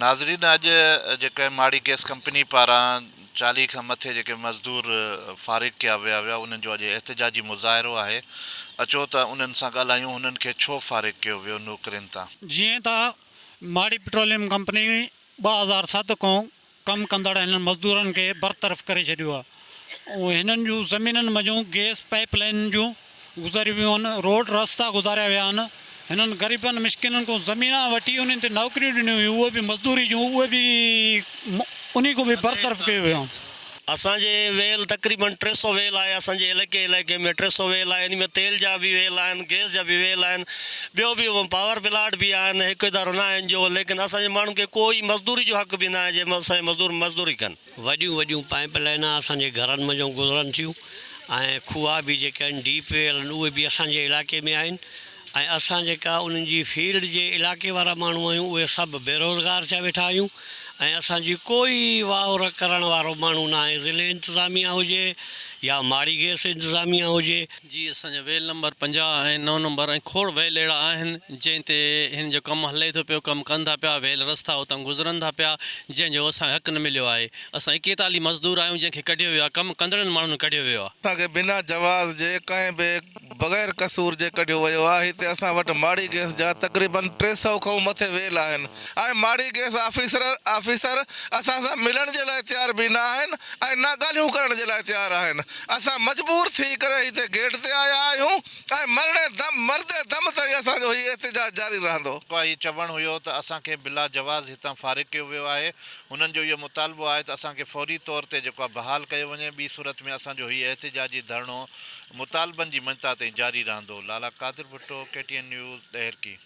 ناظرين اڄ جيڪي ماڙي گئس ڪمپني پاران 40 کان مٿي جيڪي مزدور فارغ ڪيا ويا هيا انهن جو اڄ احتجاجي مظاهرو آهي اچو ته انهن سان ڳالهايون هنن کي ڇو فارغ ڪيو ويو نوڪرين تان. جيئن ته ماڙي پيٽروليم ڪمپني 2007 کان ڪم ڪندڙ هنن مزدورن کي برطرف ڪري ڇڏيو آهي ۽ هنن جون زمينن منجهون گئس پائيپ لائين جون گذاريون ويون آهن، روڊ رستا گذاريا ويا آهن، هنن غريبن مسڪينن کان زمينان وٺي انهن تي نوڪريون ڏنيون ويون اهي به مزدوري جون اهي به انهي کان به برطرف ڪيو ويو آهي. اسان جي ويل تقريبن 300 ويل آهي اسان جي علائقي علائقي ۾ 300 ويل آهي ان ۾ تيل جا به ويل آهن گئس جا به ويل آهن ٻيو به پاور پلاٽ به آهن هڪ ادارو نه آهن جو ليڪن اسان جي ماڻهن کي ڪوئي مزدوري جو حق به نه آهي جي اسان جا مزدور مزدوري ڪن. وڏيون وڏيون پائيپ لائينان اسان جي گهرن منجهون گذرن ٿيون ۽ کوها به جيڪي آهن ڊيپ ويل آهن اهي به اسان جي علائقي ۾ آهن ۽ اسان جيڪا انهن جي فيلڊ جي علائقي وارا ماڻهو آهيون اهي سڀ بيروزگار ٿيا ويٺا آهيون ۽ اسان جي ڪوئي واهر ڪرڻ وارو ماڻهو ناهي ضلعي انتظاميا هجي يا ماڙي گئس انتظاميا هجي. جي اسان جا ويل نمبر 50 ۽ 9 نمبر ۽ کوڙ ويل اهڙا آهن جنهن تي هن جو ڪم هلي ٿو پيو ڪم ڪن ٿا پيا ويل رستا اتان گذرن ٿا پيا جنهن جو اسان کي حق نه مليو آهي اسان 41 مزدور آهيون جنهن کي ڪڍيو ويو آهي ڪم ڪندڙن ماڻهن کي ڪڍيو ويو آهي. اسان کي بنا جواز جي ڪنهن به بغير قصور جي ڪڍيو ويو آهي هتي اسان وٽ ماڙي گئس جا تقريبن 300 کان مٿي ويل آهن ۽ ماڙي گئس آفيسر آفيسر اسان سان ملڻ جي لاء تيار به نه آهن ۽ نه ڳالهيون ڪرڻ جي لاء تيار آهن اسان مجبور ٿي ڪري هتي گيٽ تي آيا آهيون ۽ مرڻي دم مردي دم تائين اسان جو هي احتجاج جاري رهندو. هي چوڻ هيو ته اسان کي بلا جواز هتان فارغ ڪيو ويو آهي، هنن جو اهو مطالبو آهي ته اسان کي فوري طور تي جيڪو آهي بحال ڪيو وڃي، ٻي صورت ۾ اسان جو هي احتجاجي ڌرڻو مطالبن جي مڃتا تائين جاري رهندو. Lala Qadir Bhutto, K T N news, Daharki.